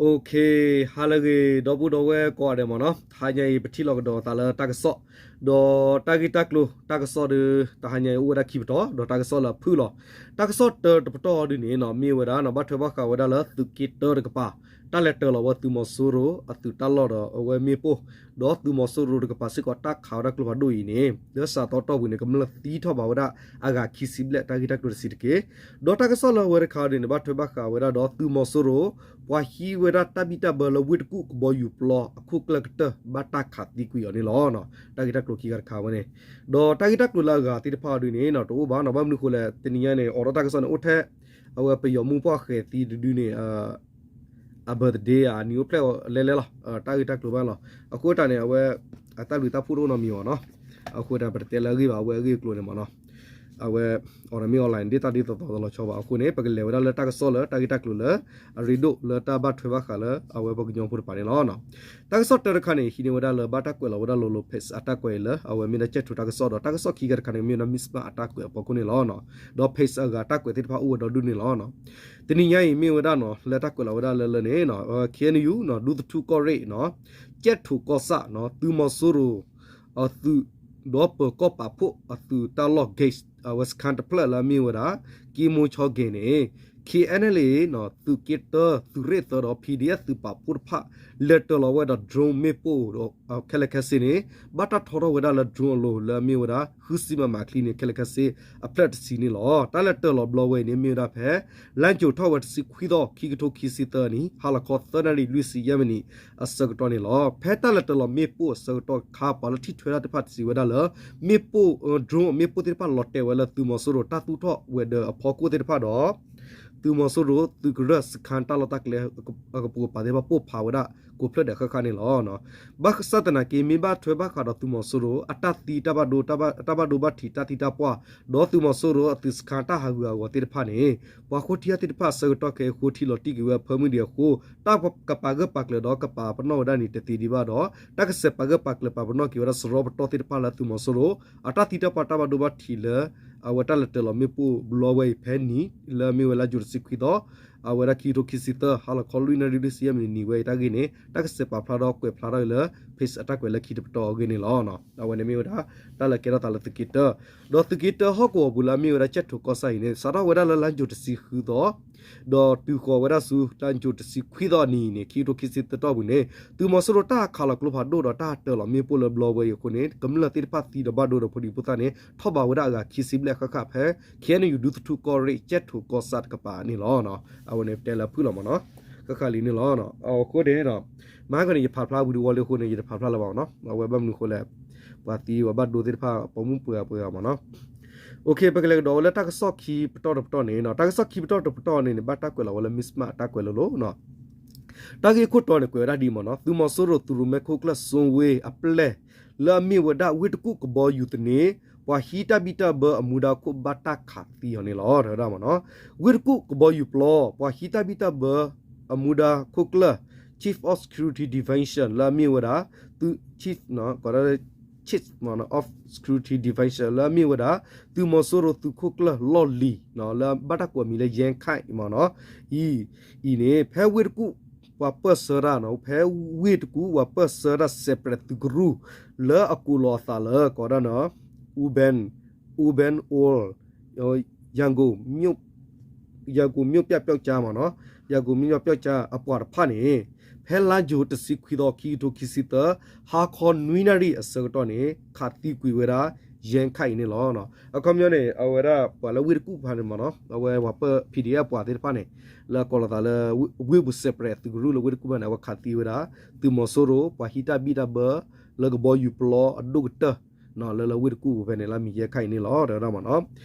Okay, ဟါလၢအဂ့ၤ ဒီပုၢ်ဒီဝဲၢ်ကိးဂၤဒဲးမ့ၢ်နီၤ, တဟါညါအံၤ ပထံၣ်လိာ်ကဒီးသးလၢတၢ်ကစီၣ်, ဒီးတၢ်ဂ့ၢ်တၢ်ကျိၤ တၢ်ကစီၣ်ဒီး တဟါညါအံၤအိၣ်ဝဲဒၣ်ခံပတီၢ် ဒီးတၢ်ကစီၣ်လၢအဖုၣ်လီၤ. တၢ်ကစီၣ်တၢတပတီၢ်ဒုန့ၣ်နီၤ မ့ၢ်ဝဲဒၣ်နီၤ ဘၣ်ထွဲဘၣ်ဃးဝဲဒၣ်လၢသုးက့တၢတကပၤ တၢ်လဲၤတၢၤလီၤဝဲသုးမီၤစိရိၤအသုးတၢ်လီၢ်ဒီးအဝဲမ့ၣ်ပိၢ်, ဒီးသုးမီၤစိရိၤတကပၤစ့ၢ်ကီးတၢ်ခးဝဲဒၣ်ကျိဖးဒိၣ်အံၤန့ၣ် လၢစးသီတီၢ်ပူၤန့ၣ် ကမျၢၢ်သံထီၣ်ဘၣ်ဝဲဒၣ်အဂၤခံဆံဘျဲၣ် တၢ်ဂ့ၢ်တၢ်ကျိၤတဆံးတက့ၢ်. ဒီးတၢ်ကစီၣ်လၢအဝဲတခါဒုန့ၣ် ဘၣ်ထွဲဘၣ်ဃးဝဲဒၣ်ဒီးသုးမီၤစိရိၤ ပှၤဟံးဝဲဒၣ်တၢ်ဘံၣ်တၢ်ဘၢလၢဝ့ၢ်တကူၣ်ကဘီယူၤပျီအခိၣ်ကျၢၢ်ကတၢၢ် ဘၣ်တၢ်ခးသံကွံာ်အီၤန့ၣ်လီၤ. တၢ်ဂ့ၢ်တၢ်ကျိၤခံခါတခါဝဲန့ၣ်, ဒီးတၢ်ဂ့ၢ်တၢ်ကျိၤလၢအဂၤသ့ၣ်တဖၣ်အီၤဒုန့ၣ်နီၤ တအိၣ်ဘၣ်နီၤ, ဘၣ်မနုၤအဃိလဲၣ် တနံၤညါန့ၣ် အိးထီၣ်တၢ်ကစီၣ်န့ၣ် အိၣ်ထဲ အဝဲပယီၤမူပှၢ်ဃဲၤသံတဒုန့ၣ် အ birthday ဧါ အနံၤအိၣ်ဖျဲၣ်လဲလဲလီၤ. တၢ်ဂ့ၢ်တၢ်ကျိၤဘၣ်လီၤ. အဃိတၢ်န့ၣ် အဝဲ အတၢ်ဘျုးတၢ်ဖှိၣ်တအိၣ်နီတမံၤဘၣ်နီၤ. အဃိတၢ် ပတတဲလၢအဂ့ၢ်ဘၣ် အဝဲအဂ့ၢ်အကျိၤန့ၣ်မ့ၢ်နီၤ, အဝဲ အီၤတမ့ၢ် online ဒ့ၣ်တၢ်ဒ်သိးသိးတလီၤဆီဘၣ်. အဃိန့ၣ် ပကလဲၤဝဲဒၣ်လၢတၢ်ကစီၣ်လၢတၢ်ဂ့ၢ်တၢ်ကျိၤလၢ အရ့ဒိၣ်လၢတၢ်ဘၣ်ထွဲဘၣ်ဃးလၢအဝဲပှၤကညီဖိတကပၤန့ၣ်လီၤ. တၢ်ကစီၣ်တၢတခါန့ၣ် ဟံးန့ၢ်ဝဲဒၣ်လၢဘၣ်တၢ်ကွဲးလီၤဝဲဒၣ်လိၤလိၤ Pace အတၢ်ကွဲးအံၤလၢ အဝဲမ့ၢ်ဒၣ်ကၠဲၣ်ထိးတၢ်ကစီၣ်ဒီး တၢ်ကစီၣ်ခံခါတခါန့ၣ် မ့ၢ်ဝဲဒၣ် Mizzima အတၢ်ကွဲးအဖီခိၣ်န့ၣ်လီၤ. ဒီး Pace အဂၤတၢ်ကွဲးသ့ၣ်တဖၣ်အိၣ်ဝဲဒီဒူၣ်န့ၣ်လီၤ. တနံၤညါအံၤမ့ၢ်ဝဲဒၣ်နီၤ လၢတၢ်ကွဲးလီၤဝဲဒၣ်လၢလၢန့ၣ် KNU နီၤ ဒူသထူၣ်ကီၢ်ရ့ၣ်နီၤ ကၠဲၣ်ထိးကီၢ်ဆၣ်နီၤ သုးမီၤစိရိၤ အသုး ဒီးပၢၤကီၢ်ပာ်ဖှိၣ်အသုးတၢ်လီၢ် gate အဝဲစခန်းတဖျၢၣ်လၢအမ့ၢ်ဝဲဒၣ် ကံမိဆီဂ့ၤန့ၣ် KNLA နီၤ သုးက့တၢ သုးရ့ၣ်သၢဒီး PDF သုးပာ်ဖှိၣ်တဖၣ် လဲၤတၢၤလီၤဝဲဒီး drone မ့ၣ်ပိၢ်ဒီး ခဲလၢာ်ခဲဆ့န့ၣ် ဘၣ်တၢ်ထီထီၣ်ဝဲဒၣ်လၢ drone အလိၤလၢအမ့ၢ်ဝဲဒၣ် ဃုဆံ မမ အချံန့ၣ် ခဲလၢာ်ခဲဆ့အဖျၢၣ်တဆံန့ၣ်လီၤ. တၢ်လဲၤတၢၤလီၤဘျီဝဲအံၤန့ၣ် မ့ၢ်ဝဲဒၣ်ဖဲ လါယူၤထီၣ်ဝဲတဆံခွံသီ ခံကထိခံဆံသၢနံၣ် ဟါလီၤခီသၢနၣ်ရံၣ်လွံၢ်ဆံယဲၢ်မံးနံးအဆၢကတီၢ်န့ၣ်လီၤ. ဖဲတၢ်လဲၤတၢၤလီၤမ့ၣ်ပိၢ်အဆၢကတီၢ်တခါ ပှၤလၢထံၣ်ထွဲတၢ်သ့ၣ်တဖၣ်စံးဝဲဒၣ်လၢ မ့ၣ်ပိၢ် drone အမ့ၣ်ပိၢ်သ့ၣ်တဖၣ်လီၤတဲာ်ဝဲလၢသုးမီၤစိရိၤတၢ်သူၣ်ထီၣ်ဝဲၤဒၢးအဖီခိၣ်သ့ၣ်တဖၣ်ဒီး သုးမီၤစိရိၤသုးကရၢ စခန်း တၢ်လီၢ်တၢ်ကျဲအကပူၤကပၤသ့ၣ်တဖၣ်ပိၢ်ဖးဝဲဒၣ် ကိးဖျၢၣ်ဒဲးဃၣ်ဃၣ်န့ၣ်လီၤ. ဘၣ်ဆၣ်သနာ်က့ မ့ၢ်ဘၣ်ထွဲဘၣ်ဃးဒီးသုးမီၤစိရိၤ အတၢ်သံတၢ်ဘၣ်ဒိ တၢ်ဘၣ်ဒိဘၣ်ထံးတၢ်သံတၢ်ပှၢ် ဒီးသုးမီၤစိရိၤအသုး စခန်း တၢ်ဟးဂူာ်ဟးဂီၤသ့ၣ်တဖၣ်န့ၣ် ပှၤဃိထံအါသ့ၣ်တဖၣ်အဆၢကတီၢ်ခဲအံၤ ဃိထံလီၤတံၢ်က့ၤဝဲအဖၢမုၢ်ဒံးအဃိ တၢ်ကပာ်ဂၢၢ်ပာ်ကျၢၤဒီးကပာ်ပနီၣ်ဝဲဒၣ်န့ၣ် တသ့ဒံးဘၣ်ဒီး တၢ်ကစဲးပာ်ဂၢၢ်ပာ်ကျၢၤပာ်ပနီၣ်က့ၤဝဲဒၣ်စရီပတီၢ်သ့ၣ်တဖၣ်လၢသုးမီၤစိရိၤ အတၢ်သံတၢ်ပှၢ်တၢ်ဘၣ်ဒိဘၣ်ထံးလၢ အဝဲတၢ်လဲၤတၢၤလီၤမ့ၣ်ပိၢ်ဘျီဝဲအံၤဖဲနံၤ လၢအမ့ၢ်ဝဲလါယူၤတဆံခွံသီ အဝဲဒၣ်ခံကထိခံဆံသၢ ဟါလီၤခီလွံၢ်နၣ်ရံၣ်လွံၢ်ဆံယဲၢ်မံးနံးဝဲအံၤတၢ်ဂ့ၢ်န့ၣ် တၢ်ကစဲးပာ်ဖျါထီၣ်ကွဲးဖျါထီၣ်အံၤလၢ page အတၢ်ကွဲးလၢခံတပတီၢ်အဂ့ၢ်န့ၣ်လီၤ. အဝဲန့ၣ်မ့ၢ်ဝဲဒၣ် တၢ်လၢကဲထီၣ်သးလၢသုးက့တၢ ဒီးသုးက့တၢဟီၣ်ကဝီၤပူၤလၢအမ့ၢ်ဝဲဒၣ် ကၠဲၣ်ထိးကီၢ်ဆၣ်အံၤန့ၣ် စးထီၣ်ဝဲဒၣ်လၢလါယူၤတဆံဃုသီ ဒီးတုၤဃီၤဝဲဒၣ်ဆူလါယူၤတဆံခွံသီအနံၤန့ၣ် ခံကထိခံဆံသၢတီၢ်ပူၤန့ၣ် သုးမီၤစိရိၤတၢ်ခးလီၤကျိဖးဒိၣ်ဒီးတၢ်တၢၤလီၤမ့ၣ်ပိၢ်လၢ ဘျီဝဲအံၤအဃိန့ၣ် ကမျၢၢ်သ့ၣ်တဖၣ်သံဒီးဘၣ်ဒိဒီးဖိဒံဖိသၣ်န့ၣ် ထီၣ်ဘးဝဲဒၣ်အဂၤခံဆံဘျဲၣ်ဃၣ်ဃၣ်ဖဲ KNU ဒူသထူၣ်ကီၢ်ရ့ၣ် ကၠဲၣ်ထိးကီၢ်ဆၣ်တကပၤန့ၣ်လီၤ. အဝဲန့ၣ်ပတဲလၢအဖုၣ်လီၤမ့ၢ်နီၤ ဃၣ်ဃၣ်လံန့ၣ်လီၤ. အဃိန့ၣ် မဟါကီန့ၣ် ယဖးဖျါဝံၤတဝီလံအဃိန့ၣ် ယတဖးဖျါလၢၤဘၣ်မ့ၢ်နီၤ အဝဲဘၣ်မနုၤအဃိလဲၣ် ပှၤသံပှၤဘၣ်ဒိသ့ၣ်တဖၣ် ပိာ်မုၣ်ပှဲၤဂၤပှဲၤဂၤမ့ၢ်နီၤ ပကလဲၤကဒီးဝဲလၢတၢ်ကစီၣ်ခံပတီၢ်တပတီၢ်န့ၣ် တၢ်ကစီၣ်ခံပတီၢ်တပတီၢ်န့ၣ်န့ၣ် ဘၣ်တၢ်ကွဲးလီၤဝဲလၢ Mizzima အတၢ်ကွဲးလိၤလိၤ တၢ်ဂ့ၢ်ခိၣ်တီန့ၣ် ကွဲးဝဲဒၣ်ဒ်အံၤမ့ၢ်နီၤ သုးမီၤစိရိၤသုးရိၣ်မဲခိၣ်ကျၢၢ် စွန်ဝ့ အပျဲၢ် လၢအမ့ၢ်ဝဲဒၣ်ဝ့ၢ်တကူၣ်ကဘီယူၤသန့ ပှၤဟံးတၢ်ဘံၣ်တၢ်ဘၢအမူဒါခိၣ်ဘၣ်တၢ်ခးသံအီၤန့ၣ်လီၤ. တဲဝဲဒၣ်မ့ၢ်နီၤ ဝ့ၢ်တကူၣ်ကဘီယူၤပျီ ပှၤဟံးတၢ်ဘံၣ်တၢ်ဘၢ အမူဒါခိၣ်ကျၢၢ် Chief of Security Division လၢအမ့ၢ်ဝဲဒၣ် သုး Chief က Chief of Security Division လၢအမ့ၢ်ဝဲဒၣ် သုးမီၤစိရိၤသုးခိၣ်ကျၢၢ်လီၢ်လံၤ လၢဘၣ်တၢ်ကိးအမံၤလၢ ယဲၢ်ခၣ်အံၤမ့ၢ်နီၤ အံၤ အံၤန့ၣ် ဖဲဝ့ၢ်တကူၣ် ပှၤပၢၢ်ဆၢတၢ်နီၤ ဖဲဝ့ၢ်တကူၣ် ပှၤပၢၢ်ဆၢတၢ် separate သုးကရူၢ် လၢအကိးလီၤအသးလၢ ကီးဒၣ်နီၤ Urban Urban Oil ရန်ကုန်မြို့ ရန်ကုန်မြို့ပြပျောက်ကြားမ့ၢ်နီၤ ရန်ကုန်မြို့ပြပျောက်ကြား အပှၤတဖၣ်န့ၣ် ဖဲလါယူၤတဆံခွံသီ ခံကထိခံဆံသၢ ဟါခီနွံနၣ်ရံၣ်အဆၢကတီၢ်န့ၣ် ခးသံကွံာ်ဝဲဒၣ် ယဲၢ်ခၣ်အံၤန့ၣ်လီၤ. အခီပညီန့ၣ် အဝဲဒၣ်ပှၤလၢဝ့ၢ်တကူၣ်တဖၣ်န့ၣ်မ့ၢ်နီၤ အဝဲပှၤပၢၢ် P D F ပှၤသ့ၣ်တဖၣ်န့ၣ် လၢအကိးလီၤသးလၢ ဝ့ၢ်ပူၤ separate သုးကရူၢ်လၢဝ့ၢ်တကူၣ်ဖဲန့ၣ် အဝဲခးသံဝဲဒၣ် သုးမီၤစိရိၤ ပှၤဟံးတၢ်ဘံၣ်တၢ်ဘၢ လၢကဘီယူၤပျီအဒိၣ်ကတၢၢ် လၢလၢဝ့ၢ်တကူၣ်ပူၤဖဲန့ၣ် လၢအမံၤယဲၢ်ခၣ်အံၤန့ၣ်လီၤ တဲဝဲဒၣ်မ့ၢ်နီၤ.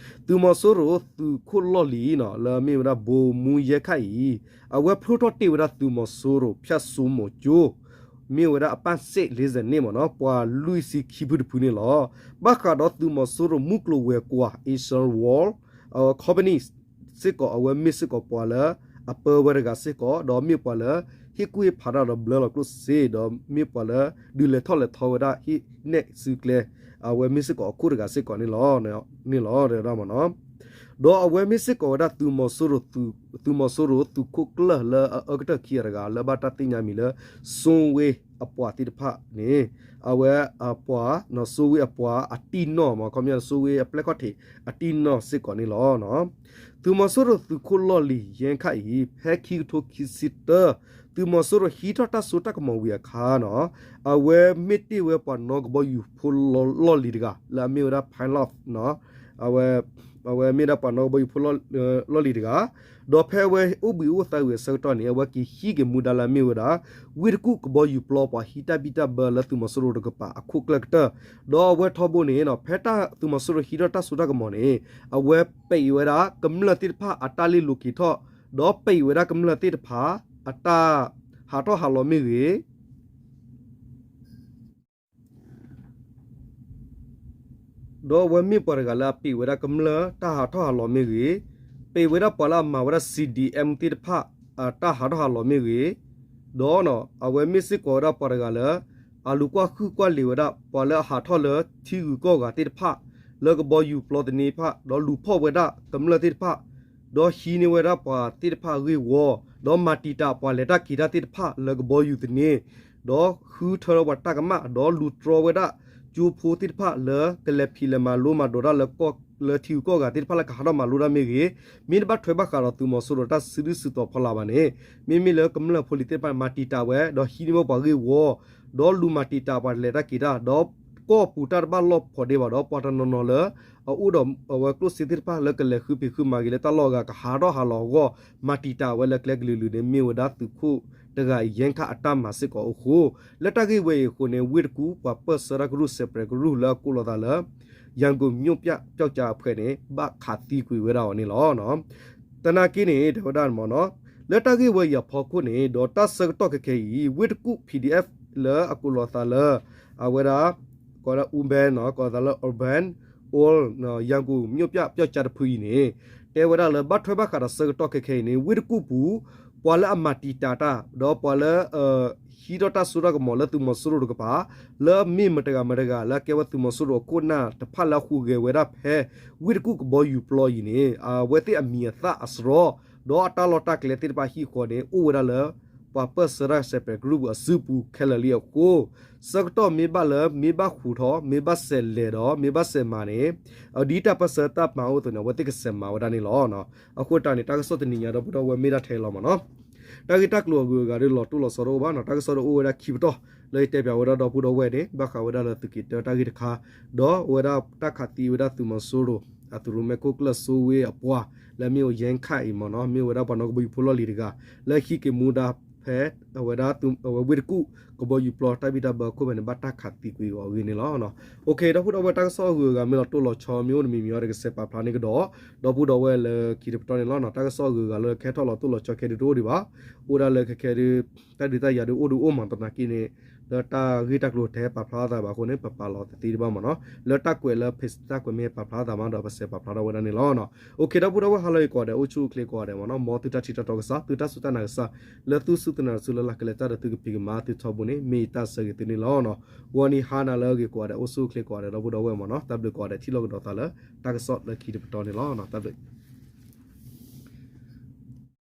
သုးမီၤစိရိၤသုးခိၣ်လီၢ်လံၤနီၤ လၢအမ့ၢ်ဝဲဒၣ် ဗိုလ်မှူး ယဲၢ်ခၣ်အံၤ အဝဲဖျိထီၣ်တ့ၢ်ဝဲဒၣ်သုးမီၤစိရိၤ ဖၠၣ်စိမိၤကၠိ မ့ၢ်ဝဲဒၣ်အပၣ်စ့ၣ် လေးဆယ့်နှစ် မ့ၢ်နီၤ ပှၤလွံၢ်ဆံခံဖုတဖုန့ၣ်လီၤ. ဘၣ်ဃးဒီးသုးမီၤစိရိၤမုၢ်ကျိၤဝဲၤကွာ် Asian World Company စ့ၢ်ကီး အဝဲမ့ၢ်စ့ၢ်ကီးပှၤလၢအပၢဝဲတဂၤစ့ၢ်ကီး ဒီးမ့ၢ်ပှၤလၢဟ့ၣ်ကူၣ်ဟ့ၣ်ဖးတၢ်ဒီးဘျၢလီၤကျိၣ်စ့ ဒီးမ့ၢ်ပှၤလၢဒုးလဲၤထီၣ်လဲၤထီဝဲဒၣ် ဟ့ၣ်နဲၣ်စုကျဲ အဝဲမ့ၢ်စ့ၢ်ကီးအခိၣ်တဂၤစ့ၢ်ကီးန့ၣ်လီၤ န့ၣ်လီၤ တဲဝဲဒၣ်မ့ၢ်နီၤ. ဒီးအဝဲမ့ၢ်စ့ၢ်ကီးဝဲဒၣ်သုးမီၤစိရိၤ သုးမီၤစိရိၤသုးခိၣ်ကျၢၢ်လၢအအၢကတၢၢ်ခံဂၤတဂၤ လၢဘၣ်တၢ်သ့ၣ်ညါမံၤလၢ စိဝ့အပှၤသ့ၣ်တဖၣ်န့ၣ် အဝဲအပှၤ စိဝ့အပှၤအတံၢ်နီၢ်မး ခီပညီ စိဝ့အပျဲၢ်ခီၣ်ထံးအတံၢ်နီၢ်စ့ၢ်ကီးန့ၣ်လီၤ. သုးမီၤစိရိၤသုးခိၣ်လီၢ်လံၤယဲၢ်ခါအံၤ ဖဲခံကထိခံဆံတၢ သုးမီၤစိရိၤဟံးထီၣ်တၢ်စိတၢ်ကမီၤဝံၤအခါနီၤ အဝဲမ့ၢ်တ့ၢ်ဝဲပှၤနီၣ်ကဘီယူၤဖိလီၢ်လံၤတဂၤ လၢအမ့ၢ်ဝဲဒၣ် pilot နီၤ အဝဲ အဝဲမ့ၢ်ဒၣ်ပှၤနီၣ်ကဘီယူၤဖိလီၢ်လံၤတဂၤ ဒီးဖဲအဝဲအိၣ်ဘှံးအိၣ်သါဝံၤအဆၢကတီၢ်န့ၣ် အဝဲက့ၤဟံးက့ၤမူဒါလၢအမ့ၢ်ဝဲဒၣ် ဝ့ၢ်တကူၣ်ကဘီယူၤပျီပှၤဟံးတၢ်ဘံၣ်တၢ်ဘၢလၢသုးမီၤစိရိၤတကပၤအခိၣ်ကျၢၢ်ကတၢၢ် ဒီးအဝဲထီဘိန့ၣ် ဖဲတၢ်သုးမီၤစိရိၤဟံးထီၣ်တၢ်စိတၢ်ကမီၤန့ၣ် အဝဲပဲာ်ဝဲဒၣ်ကမျၢၢ်သ့ၣ်တဖၣ်အတၢ်လ့ၢ်လိၤက့ၤထီၣ် ဒီးပဲာ်ဝဲဒၣ်ကမျၢၢ်သ့ၣ်တဖၣ် အတၢ်ဟးထီၣ်ဟးလီၤမ့ၢ်ဂ့ၤ ဒီးအဝဲမ့ၢ်ပှၤတဂၤလၢအပဲာ်ဝဲဒၣ်ကမျၢၢ်တၢ်ဟးထီၣ်ဟးလီၤမ့ၢ်ဂ့ၤ, ပဲာ်ဝဲဒၣ်ပှၤလၢအမၤဝဲဒၣ် C D M သ့ၣ်တဖၣ် အတၢ်ဟးထီၣ်ဟးလီၤမ့ၢ်ဂ့ၤ, ဒီးအဝဲမ့ၢ်စ့ၢ်ကီးဝဲဒၣ်ပှၤတဂၤလၢ အလူၤကွၢ်ဟုၣ်ကွၢ်လ့ၤဝဲဒၣ် ပှၤလၢအဟးထီၣ်လၢထံဂုၤကီၢ်ဂၤသ့ၣ်တဖၣ် လၢကဘီယူၤပျီသန့တဖၣ် ဒီးလူၤဖီၣ်ဝဲဒၣ်ကမျၢၢ်သ့ၣ်တဖၣ် ဒီးဟံးန့ၢ်ဝဲဒၣ်ပှၤသ့ၣ်တဖၣ်အဂ့ၢ်ဝီ, ဒီးမၤတံာ်တာ်ပှၤလဲၤတၢ်က့ၤတၢ်သ့ၣ်တဖၣ်လၢကဘီယူၤသန့, ဒီးဃုထၢထီၣ်ပှၤတၢ်ကမၣ်, ဒီးလူၤတြီဝဲဒၣ်ကၠိဖိသ့ၣ်တဖၣ်လၢကလဲၤဖံးလဲၤမၤလိမၤဒိးတၢ်လၢ လၢထံဂုၤကီၢ်ဂၤသ့ၣ်တဖၣ်လၢကဟးထီၣ်မၤလိတၢ်မ့ၢ်ဂ့ၤ, မ့ၢ်တဘၣ်ထွဲဘၣ်ဃးဒီးသုးမီၤစိရိၤတၢ်စုဒုၣ်စုတီၤဖီလာ်ဘၣ်န့ၣ်, မ့မ့ၢ်လၢကမျၢၢ်ဖိလံၤသ့ၣ်တဖၣ်မၤတံာ်တာ်ဝဲ ဒီးဟံးန့ၢ်ဝဲပှၤဂ့ၢ်ဝီ, ဒီးလူၤမၤတံာ်တာ်ပှၤလဲၤတၢ်က့ၤတၢ်, ဒီးကီၢ်ပူၤတၢ်တဘၣ်လီၢ်ဖိးဒ့ဘၣ်ဒီး ပှၤတနီၤနီၤလၢ အအိၣ်ဒီးအဝဲကျိၣ်စ့သ့ၣ်တဖၣ်လၢကလဲၤဃုဖံးဃုမၤဂ့ၤလၢတၢ်လီၢ်အဂၤကဟးထီၣ်ဟးလီၤအဂီၢ် မၤတံာ်တာ်ဝဲလၢကျဲကလုာ်ကလုာ်န့ၣ် မ့ၢ်ဝဲဒၣ်သုးခိၣ်တဂၤအံၤယဲၢ်ခါအတၢ်မၤစ့ၢ်ကီးအဃိ, လၢတၢ်ဂ့ၢ်ဝဲအံၤအဃိန့ၣ် ဝ့ၢ်တကူၣ်ပှၤပၢၢ်ဆၢတၢ်ကရူၢ်စဲးပြဲးကရူၢ်လၢအကိးလီၤသးလၢ ရန်ကုန်မြို့ပြပျောက်ကျားအဖွဲ့န့ၣ် ဘၣ်ခးသံကွံာ်ဝဲဒၣ်အီၤန့ၣ်လီၤ. သနာ်က့န့ၣ် တဲဝဲဒၣ်မ့ၢ်နီၤ, လၢတၢ်ဂ့ၢ်ဝဲအံၤအဖီခိၣ်န့ၣ် ဒီးတၢ်ဆၢကတီၢ်ခဲခဲအံၤ ဝ့ၢ်တကူၣ် P D F လၢအကိးလီၤသးလၢ အဝဲဒၣ် ကိးဒၣ် Urban ကိးသးလၢ Urban Oil ရန်ကုန်မြို့ပြပျောက်ကျား တဖုအံၤန့ၣ် တဲဝဲဒၣ်လၢဘၣ်ထွဲဘၣ်ဃးဒီးဆၢကတီၢ်ခဲခဲအံၤန့ၣ် ဝ့ၢ်တကူၣ်ပူၤ ပှၤလၢအမၤတံာ်တာ်တၢ် ဒီးပှၤလၢ ဟံးထီၣ်တၢ်စိတၢ်ကမီၤလၢသုးမီၤစိရိၤတကပၤ လၢမ့ၢ်မတဂၤမတဂၤလၢအကဲဝဲသုးမီၤစိရိၤအခိၣ်နၢ်တဖၣ်လၢအဟူးဂဲၤဝဲဒၣ်ဖဲ ဝ့ၢ်တကူၣ်ကဘီယူၤပျီအံၤန့ၣ် အဝဲသ့ၣ်အမံၤအသၣ်အစရီ ဒီးအတၢ်လီၢ်တၢ်ကျဲသ့ၣ်တဖၣ်ဟံၣ်ဃီန့ၣ် အိၣ်ဝဲဒၣ်လၢ ပှၤပၢၢ်ဆၢတၢ်စဲးပြဲးကရူၢ်ပူၤအစုပူၤခဲလၢာ်လံအဃိ ဆၢကတီၢ်မ့ၢ်ဘၣ်လၢမ့ၢ်ဘၣ်ဟူးထီၣ် မ့ၢ်ဘၣ်စဲးလဲၤဒီး မ့ၢ်ဘၣ်စဲးမၤန့ၣ် ဒ်တၢ်ပၢၢ်ဆၢတၢ်မၤအိၣ်အသိးန့ၣ် အဝဲသ့ၣ်ကစဲးမၤဝဲဒၣ်န့ၣ်လီၤ. အဃိတၢ်န့ၣ် တၢ်ကစီၣ်တနံၤညါဒီပုၢ်ဒီဝဲၢ်မ့ၢ်ဒၣ်ထဲလီၤမ့ၢ်နီၤ, တၢ်ဂ့ၢ်တၢ်ကျိၤအဂုၤအဂၤဒီးလီၤတိၢ်လီၤဆီတအိၣ်ဘၣ်နီၤ, တၢ်ကစီၣ်တအိၣ်ဝဲဒၣ်ခံပတီၢ် လၢယတဲပၠးဝဲဒၣ်ဒီပုၢ်ဒီဝဲၢ်န့ၣ် ဘၣ်ဃးဝဲဒၣ်လၢသုးက့ၤတၢတၢ်ဂ့ၢ်တခါ, ဒီးအဝဲဒၣ်တၢ်ခးသံဝဲဒၣ်သုးမီၤစိရိၤ အသုးရိၣ်မဲခိၣ်ကျၢၢ်စိဝ့အပှၤ လၢအမ့ၢ်ဝဲယဲၢ်ခါအံၤမ့ၢ်နီၤ, မ့ၢ်ဝဲဒၣ်ပှၤနီၣ်ကဘီယူၤဖိလီၢ်လံၤတဂၤ လၢဟံးက့ၤမူဒါဖဲ အဝဲဒၣ်အဝဲဝ့ၢ်တကူၣ် ကဘီယူၤပျီတၢ်ဘံၣ်တၢ်ဘၢအခိၣ်ဖဲန့ၣ် ဘၣ်တၢ်ခးသံကွံာ်အီၤအဂ့ၢ်န့ၣ်လီၤ. အိၣ်ခ့ ဒီပုၢ်ဒီဝဲၢ် တၢ်ကစီၣ်အဂုၤအဂၤမ့ၢ်လီၤတိၢ်လီၤဆီမ့ၢ်အိၣ်တမံၤမံၤအံၤဒီးကစဲးပာ်ဖျါန့ၢ်ကဒီး ဒီပုၢ်ဒီဝဲၢ်လၢခံတပတီၢ်န့ၣ်လီၤ. တၢ်ကစီၣ်အဂုၤအဂၤလၢကဟဲထီၣ်လီၤတိၢ်လီၤဆီခဲဒုးတအိၣ်ဒံးဘၣ်, အိၣ်ဒၣ်လၢခဲခဲဒုး တၢ်ဒုးတၢ်ယၤဒုးအိၣ်ဒုးအိၣ်မး သနာ်က့န့ၣ် လၢတၢ်ဂ့ၢ်တၢ်ကျိၤတဟဲပာ်ဖျါအသးဘၣ်အဃိန့ၣ် ပပာ်လီၤတသ့ဒံးဘၣ်မ့ၢ်နီၤ, လၢတၢ်ကွဲးလၢ page တၢ်ကွဲးမ့ၢ်ဟဲပာ်ဖျါအသးမးဒီးပစဲးပာ်ဖျါထီၣ်ဝဲဒၣ်န့ၣ်လီၤ. အိၣ်ခ့ ဒီပုၢ်ဒီဝဲၢ် ဟါလၢအဂ့ၤကိးဂၤဒဲး အိၣ်ဆူၣ်အိၣ်ချ့ကိးဂၤဒဲးမ့ၢ်နီၤ, မ်သုတၢ်ထံၣ်တၢ်တီကစၢ် သုတၢ်စူၢ်တၢ်နာ်ကစၢ် လၢသုစူၢ်သုနာ်တစုလၢ်လၢ်ကလဲၤတၢ်ဒီးသုကဖံးကမၤသုထီဘိန့ၣ် မ့ၢ်ယတၢ်ဆၢဂ့ၤသုန့ၣ်လီၤ. ဂီၤနံၤဟါနၤလၢအဂ့ၤကိးဂၤဒဲး အိၣ်ဆူၣ်အိၣ်ချ့ကိးဂၤဒဲး ဒီပုၢ်ဒီဝဲၢ်မ့ၢ်နီၤ, တၢ်ဘျုးကိးဂၤဒဲး ထံၣ်လိာ်ကဒီးသးလၢ တၢ်ကစီၣ်လၢခံတပတီၢ်န့ၣ်လီၤ. တၢ်ဘျုး